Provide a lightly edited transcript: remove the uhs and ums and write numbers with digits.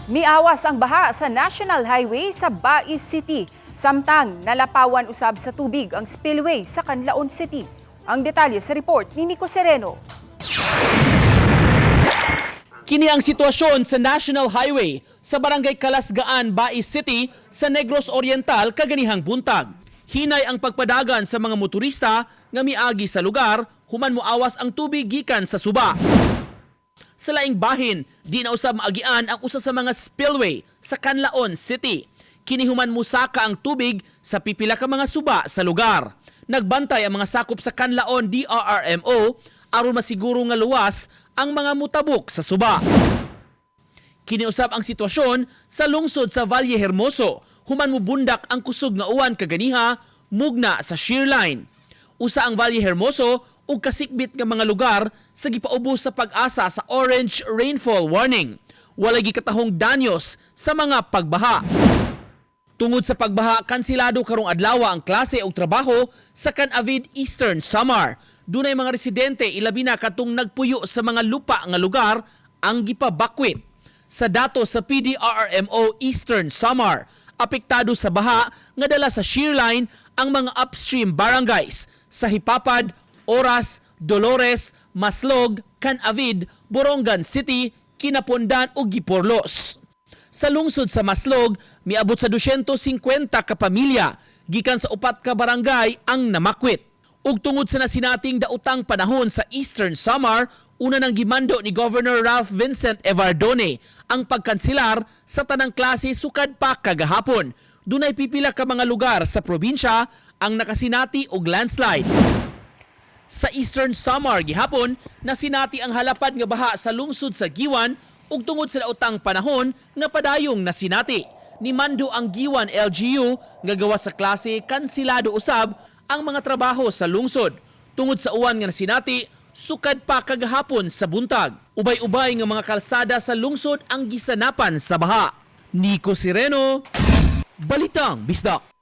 Miawas ang baha sa National Highway sa Bais City. Samtang nalapawan usab sa tubig ang spillway sa Canlaon City. Ang detalye sa report ni Nico Sereno. Kini ang sitwasyon sa National Highway sa Barangay Kalasgaan, Bais City sa Negros Oriental kaganihang buntag. Hinay ang pagpadagan sa mga motorista nga miagi sa lugar human moawas ang tubig gikan sa suba. Sa laing bahin, di na usab maagian ang usa sa mga spillway sa Canlaon City. Kini human musaka ang tubig sa pipila ka mga suba sa lugar. Nagbantay ang mga sakop sa Canlaon DRRMO aron masiguro nga luwas ang mga mutabok sa suba. Kiniusab ang sitwasyon sa lungsod sa Valle Hermoso human mubundak ang kusog nga uwan kaganiha mugna sa shear line. Usa ang Valle Hermoso ug kasikbit nga mga lugar sa gipaubos sa PAGASA sa orange rainfall warning. Walay gikatahong danyos sa mga pagbaha. Tungod sa pagbaha, kansilado karong adlaw ang klase og trabaho sa Can-avid, Eastern Samar. Dunay mga residente, ilabi na katong nagpuyo sa mga lupa nga lugar, ang gipabakwit. Sa dato sa PDRRMO Eastern Samar, apektado sa baha nga dala sa shear line ang mga upstream barangays sa Jipapad, Oras, Dolores, Maslog, Can-avid, Borongan City, Quinapondan ug Giporlos. Sa lungsod sa Maslog, miabot sa 250 ka pamilya gikan sa upat ka barangay ang namakwit. Ug tungod sa nasinating daotang panahon sa Eastern Samar, una nang gimando ni Governor Ralph Vincent Evardone ang pagkansilar sa tanang klase sukad pa kagahapon. Dunay pipila ka mga lugar sa probinsya ang nakasinati og landslide. Sa Eastern Samar gihapon, nasinati ang halapad nga baha sa lungsod sa Guiuan ug tungod sa daotang panahon nga padayong nasinati, nimando ang Guiuan LGU nga gawas sa klase, kansilado usab ang mga trabaho sa lungsod tungod sa uwan nga nasinati sukad pa kagahapon sa buntag. Ubay-ubay nga mga kalsada sa lungsod ang gisanapan sa baha. Nico Sireno, Balitang Bisdak.